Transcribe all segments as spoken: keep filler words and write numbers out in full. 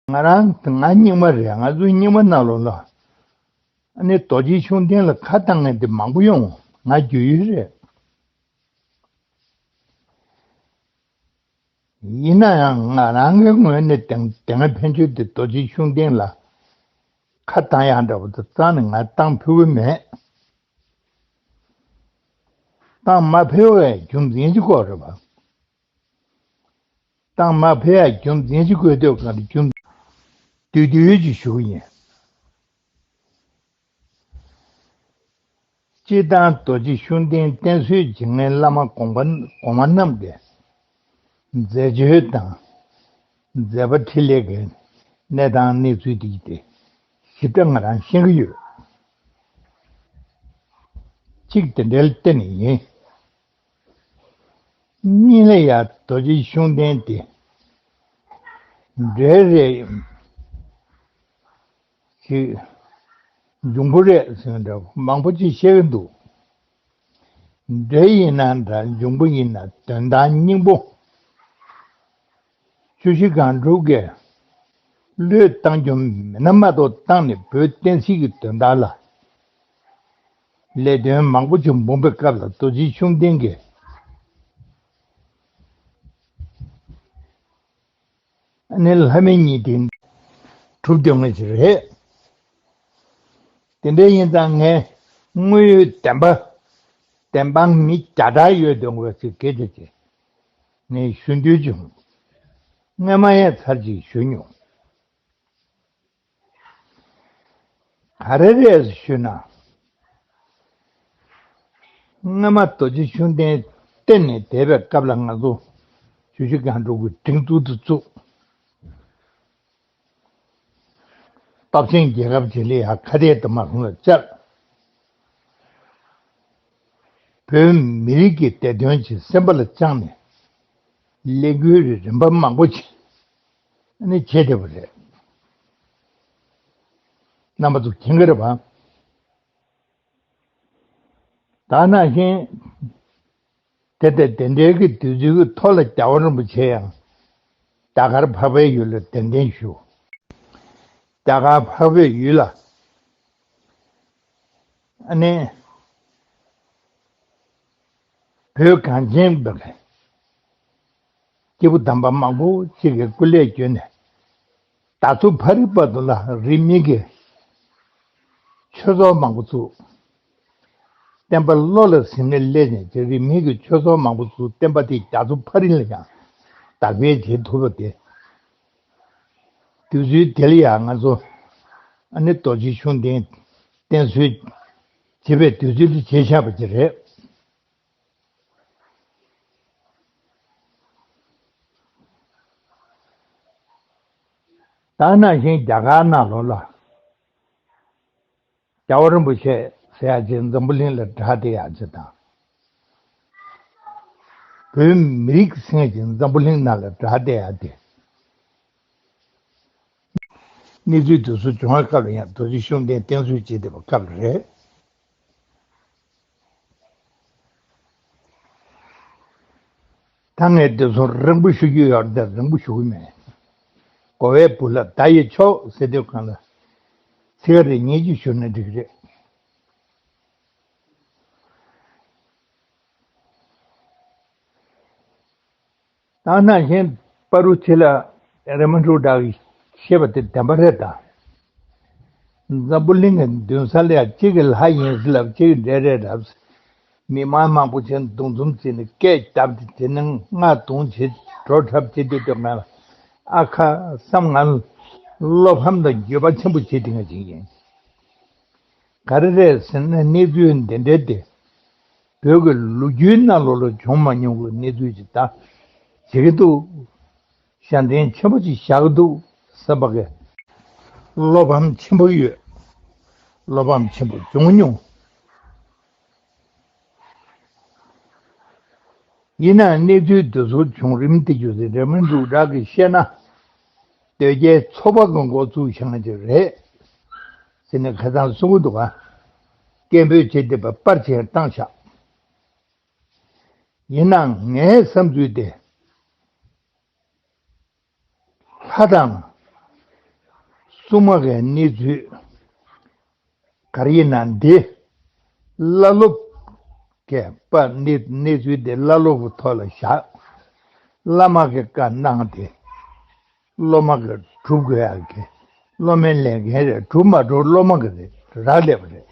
ང་རང་ང་རྙིང་མ་རེད། ང་ཚོའི་རྙིང་མ་ནང་ལོགས་ལ་ཨ་ནི་རྡོ་རྗེ་ཤུགས་ལྡན་ལ་ཁ་བཏང་མཁན་དེ་མང་པོ་ཡོང་། ང་རྒྱུས་ཡོད་རེད། ཡིན་ན་ཡང་ང་རང་གི་ངོས་ནས་དེ་དེ་སྔ་ཕན་ཆོད་དེ་རྡོ་རྗེ་ཤུགས་ལྡན་ལ་ཁ་བཏང་ཡག་འདྲ་བོ་དེ་རྩ་ནས་ང་བཏང་ཕོད་ཀྱི་མེད། བཏང་མ་ཕོད་པའི་རྒྱུ་མཚན་ཅིག་ཁོ་རེད་པ། བཏང་མ་ཕོད་ཡག་རྒྱུ་མཚན་ཅིག་དགོས་འདོད་ག་རེ། རྒྱུ་མཚན་བསྡུས་བསྡུས་ཅིག་ཞུ་གི་ཡིན། སྤྱིར་བཏང་རྡོ་རྗེ་ཤུགས་ལྡན་བསྟེན་གསོལ་བྱེད་མཁན་བླ་མ་དགོངས་པ་དགོངས་པ་རྣམས་ཀྱི་མཛད་སྤྱོད་དང་མཛད་པ་འཕྲིན་ལས་ཀྱི་གནས་སྟངས་གནས་ཚུལ་དེ་དེ་ཞིབ་ཕྲ་ང་རང་ཤེས་ཀྱི་ཡོད། གཅིག་དེ་འདྲའི་བརྟེན་ནས་ཡིན། གཉིས་ལ་ཡ་རྡོ་རྗེ་ཤུགས་ལྡན་དེ་འདྲའི་རེད། ཅིག་འབྱུང་པོ་རེད་ཟེར་འདྲ་མང་པོ་ཅིག་བཤད་ཀྱི་འདུག་འདྲ་ཡིན་ན་འདྲ། འབྱུང་པོ་ཡིན་ན་དོན་དག་སྙིང་པོ། ཆུ་བཞི་སྒང་དྲུག་གིས་བློས་བཏང་རྒྱུ་མེད་ན་མ་གཏོགས་བཏང་ནས་བོད་བསྟན་སྲིད་ཀྱི་དོན་དག་ལ་ལས་དོན་མང་པོ་ཅིག་འབུངས་པའི་སྐབས་ལ་རྡོ་རྗེ་ཤུགས་ལྡན་གྱིས་ཨ་ནི་ལྷ་མི་གཉིས་དེ་གྲུབ་སྡོད་མཁན་ཞིག་རེད། དེ་འདྲ་ཡིན་ཙང་ངས་དངོས་ཡོད་བདེན་པ། བདེན་དཔང་མི་བརྒྱ་ཕྲག་ཡོད་དོན་དགོས་ཟེར་སྐད་ཆ་ཅིག་ངས་ཞུ་འདོད་བྱུང་། སྔོན་མ་ཡང་ཚར་གཅིག་ཞུས་མྱོང་། ག་རེ་རེད་ཞུས་ན། སྔོན་མ་རྡོ་རྗེ་ཤུགས་ལྡན་བསྟེན་ནས་བསྡད་པའི་སྐབས་ལ་ང་ཚོ་ཆུ་བཞི་སྒང་དྲུག་གི་སྒྲིག་འཛུགས་དེ་བཙུགས། སྟོབས་ཆེན་རྒྱལ་ཁབ་ཅིག་ལ་ཡང་ཁ་གཏད་དུ་མ་ལྷུང་བ་བཅར། བོད་མི་རིགས་ཀྱི་བདེ་དོན་ཆེད་སེམས་པ་ལ་བཅངས་ནས་ལས་འགུལ་རིམ་པ་མང་པོ་ཅིག་ནི་བྱས་བསྡད་པ་རེད། རྣམ་པ་ཚོ་མཁྱེན་གྱི་རེད་པ། ད་ནང་བཞིན་དེ་ལྟར་དེ་འདྲའི་གི་དུས་ཚོད་ཀྱི་ཐོག་ལ་རྒྱལ་བ་རིན་པོ་ཆེ་ཡང་རྒྱ་གར་འཕགས་པའི་ཡུལ་ལ་གདན་འདྲེན་ཞུ། རྒྱ་གར་འཕགས་པའི་ཡུལ་ལ་ཨ་ནི་བོད་གངས་ཅན་པའི་སྐྱེས་བུ་དམ་པ་མང་པོ་ཅིག་གིས་སྐུ་ལས་བསྐྱོན་ནས། ད་ཚོ་ཕ་རི་བར་དུ་ལ་རིས་མེད་ཀྱི་ཆོས་ཚོགས་མང་པོ་བཙུགས། བསྟན་པ་བློ་ལ་ཟིན་ནས་སླེབས་ནས་ཀྱི་རིས་མེད་ཀྱི་ཆོས་ཚོགས་མང་པོ་བཙུགས། བསྟན་པ་དེ་རྒྱ་མཚོ་ཕ་རི་ལ་ཡང་དར་སྤེལ་བྱེད་ཐུབ་པ་དེ། དུས་ཚོད་དེ་ལ་ཡང་ང་ཚོ་ཨ་ནི་རྡོ་རྗེ་ཤུགས་ལྡན་བསྟེན་གསོལ་བྱེད་པའི་དུས་ཚོད་དེ་བྱས་བཞག་པ་ཅིག་རེད། ད་ནང་བཞིན་རྒྱ་གར་ནང་ལོགས་ལ་རྒྱལ་བ་རིན་པོ་ཆེ་ཟེར་ཡག་ཅིག་འཛམ་བུ་གླིང་ལ་གྲགས་བསྡད་ཡག་ཅིག་དང་། བོད་མི་རིགས་ཟེར་མཁན་ཅིག་འཛམ་བུ་གླིང་ནང་ལ་གྲགས་བསྡད་ཡག་དེ། གནས་ཚུལ་དེ་ཚོ་བྱུང་བའི་སྐབས་ལ་ཡང་རྡོ་རྗེ་ཤུགས་ལྡན་བསྟེན་གསོལ་བྱེད་བསྡད་པའི་སྐབས་ལ་རེད། ད་ངས་འདི་ཚོ་རིང་པོ་ཞུ་རྒྱུ་ཡོད་རེད། རིང་པོ་ཞུ་གི་མེད། གོ་བའི་བུ་ལ་བརྡ་ཡི་ཆོག་ཟེར་དུས་གང་ལ་ཚིག་རེ་གཉིས་ཀྱིས་ཞུ་ན་འགྲིག་རེད། ད་ནང་བཞིན་པ་རུ་ཆེ་ལ་རེ་མ་འབྲུག་གྲགས་ཀྱིས་བཤད་པ་དེ་བདེན་པ་རེད་ད། འཛམ་བུ་གླིང་གི་མདུན་ས་ལ་ཡང་གཅིག་གི་ལྷ་ཡིན་ཟེར་ལབ། གཅིག་གི་འདྲེ་རེད་ལབ། མི་མང་མང་པོ་ཅིག་འདུ་འཛོམས་བྱས་ནས་སྐད་བརྡབས་ཏེ་དེ་ནས་རྔ་རྡུང་བྱེད་བྲོ་འཁྲབ་བྱེད་དུས་དུས་ང་ལ་ཨ་ཁ་བསམ། ང་ལ་བློ་ཕམ་དང་འགྱོད་པ་ཆེན་པོ་བྱེད་དེ་ང་ཅིག་ཡིན། ག་རེ་རེད་ཟེར་ན་གནས་ཚུལ་འདི་འདྲའི་དེ་བོད་ཀྱི་ལོ་རྒྱུས་ནང་ལོགས་ལ་བྱུང་མ་མྱོང་གི་གནས་ཚུལ་ཅིག་ད་བྱེད་ཀྱི་འདུག་ཞབས་འདྲེན་ཆེན་པོ་ཅིག་བཞག་གི་འདུག་བསམ་པ་གི་བློ་ཕམ་ཆེན་པོ་ཡོད། བློ་ཕམ་ཆེན་པོ་བྱུང་མྱོང་། ཡིན་ནའང་གནས་ཚུལ་འདི་ཚོ་བྱུང་རིམ་དེ་རྒྱུ་མཚན་རེ་མ་འབྲུག་གྲགས་ཀྱིས་བཤད་ན། དོལ་རྒྱལ་ཚོགས་པ་གི་འགོ་བཙུགས་བཞག་ཅིག་རེད་ཟེར་ནས་ཁ་སང་གསུང་གི་འདུག་ག་སྐད་འབོད་བྱེད་བསྡད་པ་པར་ཆས་བཏང་བཞག་ཡིན་ནའང་ངའི་བསམ་ཚུལ་དེ། ལྷ་དང་ བཙུན་མ་གི་གནས་ཚུལ་ག་རེ་ཡིན་ན་འདི། བླ་སློབ་ཀྱི་པ་གནས་གནས་ཚུལ་འདི་བླ་སློབ་ཀྱི་ཐོག་ལ་བཞག་བླ་མ་གི་བཀའ་གནང་སྟེ། སློབ་མ་གི་སྒྲུབ་དགོས་ཡག་གི། སློབ་མའི་ལས་འགན་རེད། སྒྲུབ་མ་སྒྲུབ་སློབ་མ་གི་རེད། རག་ལས་པ་རེད།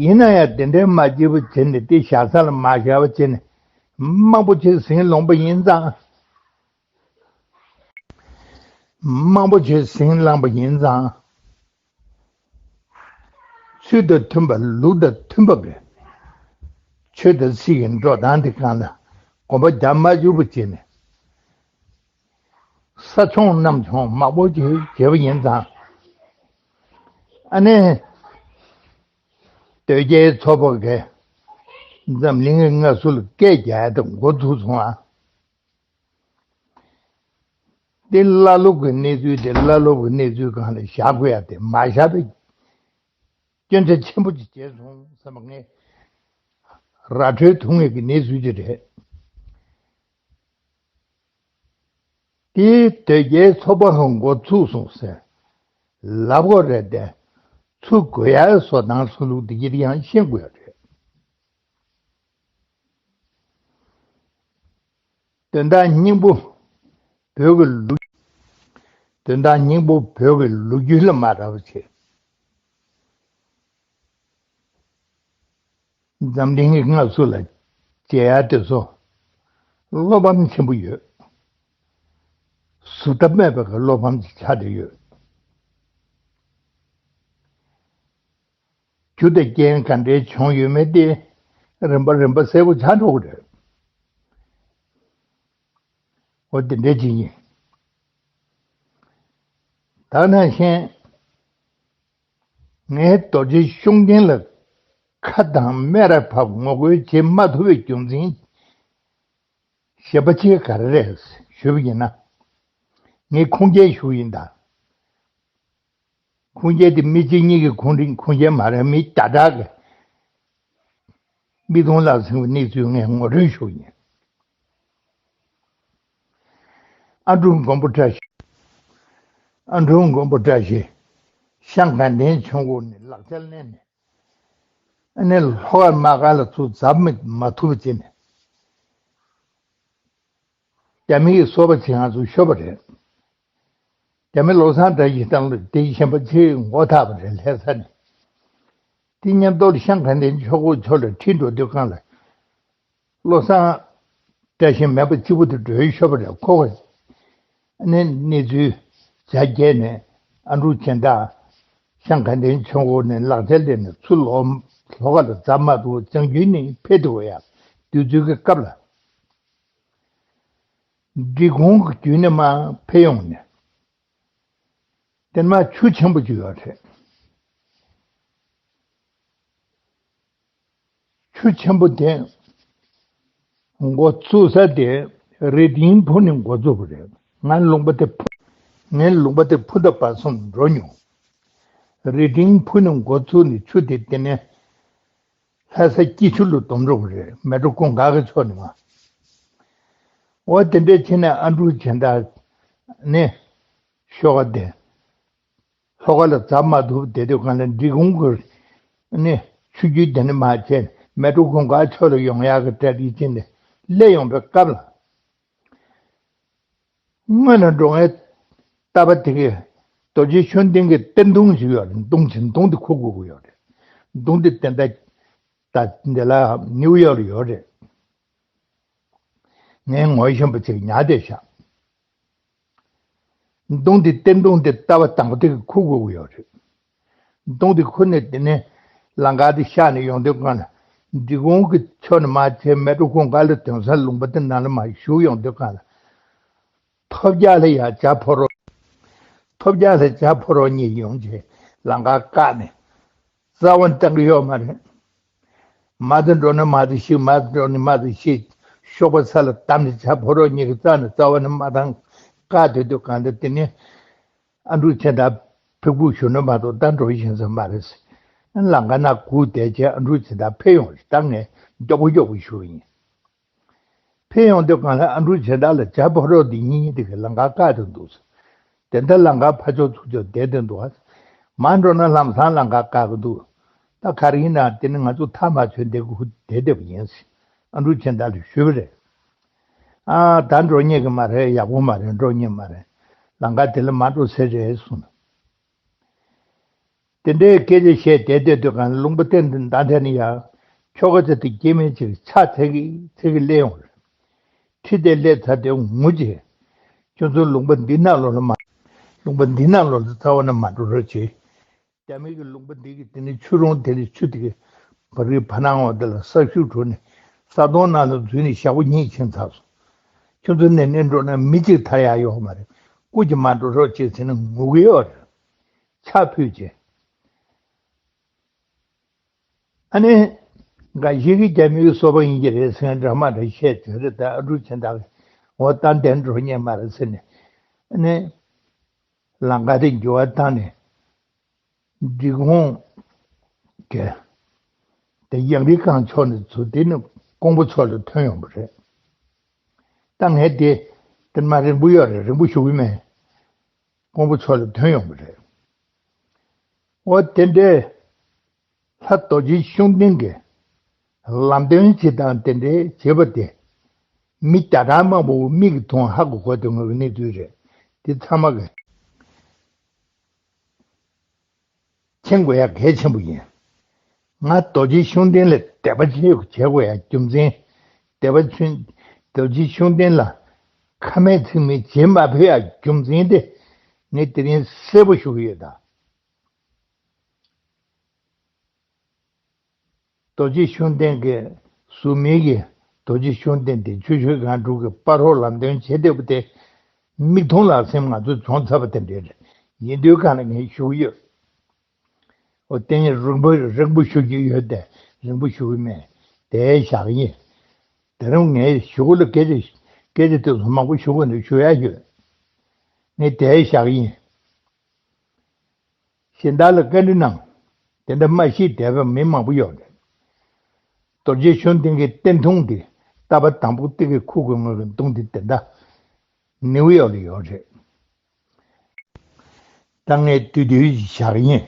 ཡིན་ན་ཡང་དེ་འདྲའི་མ་སྐྱིད་པོ་བྱས་ནས་དེ་བཞག་ས་ལ་མ་བཞག་པ་བྱས་ནས་མང་པོ་ཅིག་ཟིང་ལངས་པ་ཡིན་ཙང་། མང་པོ་ཅིག་ཟིང་ལངས་པ་ཡིན་ཙང་། ཚུལ་དང་མཐུན་པ་ལུགས་དང་མཐུན་པ་གི་ཆོས་དང་སྲིད་ཀྱི་འགྲོ་སྟངས་དེ་སྒང་ལ་གོམ་པ་རྒྱག་མ་བཅུག་པ་བྱས་ནས། ས་མཆོང་གནམ་མཆོང་མང་པོ་ཅིག་བྱས་པ་ཡིན་ཙང་། ཨ་ནི། དོལ་རྒྱལ་ཚོགས་པ་གིས་འཛམ་གླིང་གི་སྔ་སུ་ལ་སྐད་རྒྱག་ཡ་དེ་འགོ་ཚུགས་སོང་ཨ། དེ་བླ་སློབ་ཀྱི་གནས་ཚུལ་དེ་བླ་སློབ་ཀྱི་གནས་ཚུལ་སྒང་ལ་བཞག་དགོས་ཡ་དེ་མ་བཞག་པའི་སྐྱོན་ཆ་ཆེན་པོ་ཅིག་བྱས་སོང་བསམ་པ་ངས་ར་འཕྲོད་ཐུབ་ངེས་ཀྱི་གནས་ཚུལ་ཅིག་རེད། དེའི་དོལ་རྒྱལ་ཚོགས་པ་ཧང་འགོ་ཚུགས་སོང་ཟེར་ལབ་དགོས་རེད་དེ། ཚུགས་དགོས་ཡ་བཟོ་སྟངས་སུ་ལུགས་དེ་ཡིད་ཡང་ཤེས་དགོས་རེད། དོན་དག་སྙིང་པོ་བོད་ཀྱི་ལོ། དོན་དག་སྙིང་པོ་བོད་ཀྱི་ལོ་རྒྱུས་ལ་མ་རག་པ་བྱས། འཛམ་གླིང་གི་སྔ་སུ་ལ་མཇལ་ཡ་དེ་ཚོ་བློ་ཕམ་ཆེན་པོ་ཡོད། བཟོད་ཐབས་མེད་པའི་བློ་ཕམ་ཅིག་ཆགས་བསྡད་ཡོད། རྒྱུ་དང་རྐྱེན་ག་འདྲའི་བྱུང་ཡོད་མེད་དེ་རིམ་པ་རིམ་པ་གསལ་པོ་ཆགས་འགྲོ་གི་རེད། འོ་དེ་འདྲའི་ཅིག་ཡིན། ད་ནང་བཞིན། ངས་རྡོ་རྗེ་ཤུགས་ལྡན་ལ་ཁ་དང་སྨད་ར་ཕབ་ངོ་རྒོལ་བྱེད་མ་ཐུབ་པའི་རྒྱུ་མཚན་ཞེ་པོ་ཅིག་ག་རེ་རེད་ཞུས་པ་ཡིན་ན། ངས་ཁུངས་སྐྱེལ་ཞུ་ཡིན་ད། ཁུངས་སྐྱེལ་དེ་མི་གཅིག་གཉིས་ཀྱི་ཁུངས་རིག་ཁུངས་སྐྱེལ་མ་རེད། མི་བརྒྱ་ཕྲག་གི་མིག་མཐོང་ལག་ཟིན་པའི་གནས་ཚུལ་ངས་ངོ་སྤྲོད་ཞུ་ཡིན། ཨ་འབྲུག་མགོན་པོ་བཀྲ་ཤིས། ཨ་འབྲུག་མགོན་པོ་བཀྲ་ཤིས་ཤང་དགའ་ལྡན་ཆོས་འཁོར་ནས་ལག་ཆར་ལེན་ནས། ཨ་ནི་ལྷོ་ཁ་དམག་སྒར་ལ་ཚུར་འཛེགས་མི་མ་ཐུབ་པ་བྱས་ནས། རྒྱ་མི་གིས་སོ་པ་བྱེད་ང་ཚོ་ཤོར་བ་རེད། རྒྱ་མི་བློ་བཟང་བཀྲ་ཤིས་དང་ལོ་དེ་གཞན་པ་ཆེས་མགོ་འཐག་པ་རེད། ལྷ་ས་ནས། དེ་མཉམ་དུ་ཤང་དགའ་ལྡན་ཆོས་འཁོར་ཕྱོགས་ལ་ཁྲིད་འགྲོ་དུས་སྒང་ལ། བློ་བཟང་བཀྲ་ཤིས་མེད་པ་གཅིག་པུ་དེ་བྲོས་ཤོར་བ་རེད། ཁོ་ག་ནས་གནས་ཚུལ་བྱ་རྒྱལ་ནས་ཨ་འབྲུག་ཆེན་བདག་ཤང་དགའ་ལྡན་ཆོས་འཁོར་ནས་ལག་ཆ་ལེན་ནས་ཚུར་ལོག་ལྷོ་ཁ་ལ་འཛེགས་མ་ཐུབ། བྱང་རྒྱུད་ནས་ཕེབས་ཐུབ་ཡ་དུས་ཚོད་ཀྱི་སྐབས་ལ། འབྲི་གུང་གི་བརྒྱུད་ནས་མར་ཕེབས་ཡོང་ནས། དེ་མར་ཆུ་ཆེན་པོ་ཅིག་ཡོད་རེད། ཆུ་ཆེན་པོ་དེ་འགོ་བཙུགས་ས་དེ་རི་ཏིང་ཕུ་ནས་འགོ་བཙུགས་པ་རེད། ང་ལུང་པ་དེ་ཕུ། ངས་ལུང་པ་དེ་ཕུ་ད་བར་གསུམ་འགྲོ་མྱོང་། རི་ཏིང་ཕུ་ནས་འགོ་བཙུགས་ནས་ཆུ་དེ་དེ་ནས་ལྷ་ས་སྐྱིད་ཆུ་ལ་བསྡོམས་འགྲོ་གི་རེད། མལ་གྲོ་གུང་དཀར་གྱི་ཕྱོགས་ནས་མར། འོ་དེ་འདྲའི་ཕྱིན་ནས་ཨ་འབྲུག་ཆེན་བདག་ནས་ཤོག་ཁ་དེ་ལྷོ་ཁ་ལ་འཛེགས་མ་ཐུབ། དེ་དུས་སྒང་ལ་འབྲི་གུང་གི་ནས་ཆུ་རྒྱུད་དེ་ནས་མར་བྱས་མལ་གྲོ་གུང་དཀར་ཕྱོགས་ལ་ཡོང་ཡག་གི་གྲ་སྒྲིག་བྱས་ནས་སླེབས་ཡོང་པའི་སྐབས་ལ། སྔོན་ལ་འགྲོ་མཁན་རྟ་པ་དེ་གའི་རྡོ་རྗེ་ཤུགས་ལྡན་གྱི་རྟ་མདུང་ཞིག་ཡོད་རེད། མདུང་ཆེན་མདུང་དེ་འཁུར་དགོས་ཀྱི་ཡོད་རེད། མདུང་དེ་དེ་འདྲ་ད་འདི་ལ་ནིའུ་ཡོག་ལ་ཡོད་རེད། ངས་ངོ་ཤེས་པ་ཅིག་ཉར་བསྡད་བཞག་མདུང་དེ་རྟ་མདུང་དེ་རྟ་པ་དང་པོ་དེ་གིས་འཁུར་དགོས་ཀྱི་ཡོད་རེད། མདུང་དེ་ཁུར་ནས་དེ་ནས་ལམ་ཁ་དེ་ཤར་ནས་ཡོང་དུས་སྒང་ལ་འབྲི་གུང་གི་ཕྱོགས་ནས་མར་བྱས་མལ་གྲོ་གུང་དཀར་ལ་དོན་ས་ལུང་པ་དེ་ནང་ལ་མར་ཞུགས་ཡོང་དུས་སྒང་ལ། ཐོབ་རྒྱལ་ལ་ཡང་བྱ་ཕོ་རོག་ཐོབ་རྒྱལ་ལ་བྱ་ཕོ་རོག་གཉིས་ཡོང་བྱས་ལམ་ཁ་བཀག་ནས་རྩ་བ་བཏང་གི་ཡོད་མ་རེད། མར་དུ་འགྲོ་ན་མར་དུ་ཤི། མར་དུ་འགྲོ་ན་མར་དུ་ཤི། གཤོག་པ་ས་ལ་བསྡམས་ནས་བྱ་ཕོ་རོག་གཉིས་ཀྱི་རྩ་ནས་རྩ་བ་ནས་མར་བཏང་བཀག་སྡོད་དུས་སྒང་ལ། དེ་ནས་ཨ་འབྲུག་ཆེན་བདག་ཕུ་གུ་བཞུགས་ན་མ་གཏོགས་ད་འགྲོ་ཤེས་ས་མ་རེད་ཟེར། ལམ་ཁ་ན་སྒུག་བསྡད་བྱས་ཨ་འབྲུག་ཆེན་བདག་ཕེབས་ཡོང་། ད་ངས་མགྱོགས་པོ་མགྱོགས་པོ་ཞུ་གི་ཡིན། ཕེབས་ཡོང་དུས་གང་ལ་ཨ་འབྲུག་ཆེ་བདག་ལ་བྱ་ཕོ་རོག་འདི་གཉིས་དེ་གི་ལམ་ཁ་བཀག་ཏུ་འདུག་དེ་འདྲ་ལམ་ཁ་ཕར་ཕྱོགས་ཚུར་ཕྱོགས་བསྡད་དེ་འདུག་མར་འགྲོ་ན་ལམ་སང་ལམ་ཁ་བཀག་གི་འདུག་ད་ག་རེ་ཡིན་ན་དེ་ནི་ང་ཚོ་ཐག་མ་ཆོད་འདི་གི་ཧུ་བསྡད་བསྡད་པ་ཡིན་ཟེར་ཨ་འབྲུག་ཆེ་བདག་ལ་ཞུས་པ་རེད། ཨ་ད་འགྲོ་ཉན་གི་མ་རེད། ཡག་པོ་མ་རེད། འགྲོ་ཉན་མ་རེད། ལམ་ཁ་དེ་ལ་མ་འགྲོ་ཟེར་རེད་གསུངས། དེ་འདྲའི་སྐད་ཆ་བཤད་བསྡད་བསྡད་དུས་གང་ལུང་པ་བསྟན་འདི་མདའ་འཐེན་ནས་ཡར་ཁྱོ་ག་ཚེ་དེ་སྐྱེ་དམན་ཅིག་ཕྱག་འཚལ་གི་འཚལ་གི་སླེབས་ཡོང་རེད། ཁྲིད་དེ་སླེབས་ཚར་དེ་ངུ་རྗེས། ཁྱོད་ཚོ་ལུང་པ་འདི་ནང་ལོགས་ལ་མ། ལུང་པ་འདི་ནང་ལོགས་ལ་རྩ་བ་ནས་མ་འགྲོ་རོགས་བྱེད། རྒྱ་མི་གི་ལུང་པ་འདི་གི་དེ་ནི་ཆུ་རུང་དེ་ནི་ཆུ་དེ་གི་བ་རི་བ་ནང་འོག་དེ་ལ་ས་ཤུགས་གྲུ་ནས་ས་དོང་ནང་ལ་འཛུལ་ནས་ཞག་པོ་གཉིས་ཕྱིན་ཚར་སོང་། ཁྱོད་ཚོ་ནས་ནས་འགྲོ་ན་མི་གཅིག་ཐར་ཡག་ཡོད་མ་རེད། སྐུ་གྱིས་མ་འགྲོ་རོགས་བྱེད་ཟེར་ནས་ངུ་གི་ཡོད་རེད། ཕྱག་ཕུལ་རྗེས། ཨ་ནི། འགའ་ཞིག་གིས་རྒྱ་མིའི་སོ་པ་ཡིན་གྱི་རེད་ཟེར་འདྲ་མ་འདྲ་བཤད་བྱས་རེད། ད་ཨ་འབྲུག་ཆེ་བདག་གིས་འོ་ད་འདན་འགྲོ་ཉན་མ་རེད་ཟེར་ནས། ཨ་ནི། ལམ་ཁ་དེ་འགྱུར་བ་བཏང་ནས། འབྲི་གུང་གི་དེ་ཡང་རི་སྒང་ཕྱོགས་ནས་ཚུར་དེ་ནི་ཀོང་པོ་མཚོ་ལ་ཐོན་ཡོང་བ་རེད། ད་ངས་དེ་དེ་མ་རིང་པོ་ཡོད་རེད། རིང་པོ་ཞུ་གི་མེད། ཀོང་པོ་མཚོ་ལ་ཐོན་ཡོང་བ་རེད། འོ་དེ་འདྲའི་ལྷ་རྡོ་རྗེ་ཤུགས་ལྡན་གྱི་ལམ་སྟོན་བྱེད་སྟངས་དེ་འདྲའི་བྱེད་པ་དེ་མི་བརྒྱ་ཕྲག་མང་པོ་མིག་གིས་མཐོང་ཧ་གོ་གོ་དེ་ངོས་ཀྱི་གནས་ཚུལ་རེད། དེ་ཚང་མ་གི་མཁྱེན་དགོས་ཡ་གལ་ཆེན་པོ་ཡིན། ང་རྡོ་རྗེ་ཤུགས་ལྡན་ལ་དད་པ་བྱེད་དགོས་ཡ་རྒྱུ་མཚན། དད་པ་ཆུན་རྡོ་རྗེ་ཤུགས་ལྡན་ལ་ཁ་མེད་ཚིག་མེད་བྱེད་མ་ཕོད་ཡ་རྒྱུ་མཚན་དེ་ངས་དེ་རིང་གསལ་པོ་ཞུ་གི་ཡོད་ད། རྡོ་རྗེ་ཤུགས་ལྡན་གྱི་གཟུགས་མེད་ཀྱི་རྡོ་རྗེ་ཤུགས་ལྡན་དེ་ཆུ་ཤུལ་སྒང་དྲུག་གི་སྤ་རོ་ལམ་སྟོན་བྱེད་བསྡད་པ་དེ་མིག་མཐོང་ལག་ཟིན་ང་ཚོ་བྱུང་ཚར་བ་དེ་འདྲ་རེད། ཡིན་དུས་གང་ལ་ངས་ཞུ་གི་ཡོད། འོ་དེ་ནི་རིང་པོ་རིང་པོ་ཞུ་རྒྱུ་ཡོད་དེ་རིང་པོ་ཞུ་གི་མེད། དེ་བཞག་གི་ཡིན། དེ་རིང་ངས་ཞུ་གི་ལ་སྐད་ཆ་སྐད་ཆ་དེ་ཚོ་མང་པོ་ཞུ་གི་འདུག་ཞུ་ཡ་ཡོད། ངས་དེ་བཞག་གི་ཡིན། གཞན་དག་ལ་བཀའ་འདྲི་གནང་། དེ་འདྲ་མ་ཤེས་བསྡད་པ་མི་མང་པོ་ཡོད་རེད། རྡོ་རྗེ་ཤུགས་ལྡན་གྱི་བསྟན་ཐུང་འདི་རྟ་པ་དང་པོ་སྟེ་གི་ཁུག་གི་ངོས་ཀྱི་མདུང་འདི་དེ་འདྲ་ནིའུ་ཡོག་ལ་ཡོད་རེད། ད་ངས་བསྡུས་བསྡུས་ཤིག་བཞག་ཡིན།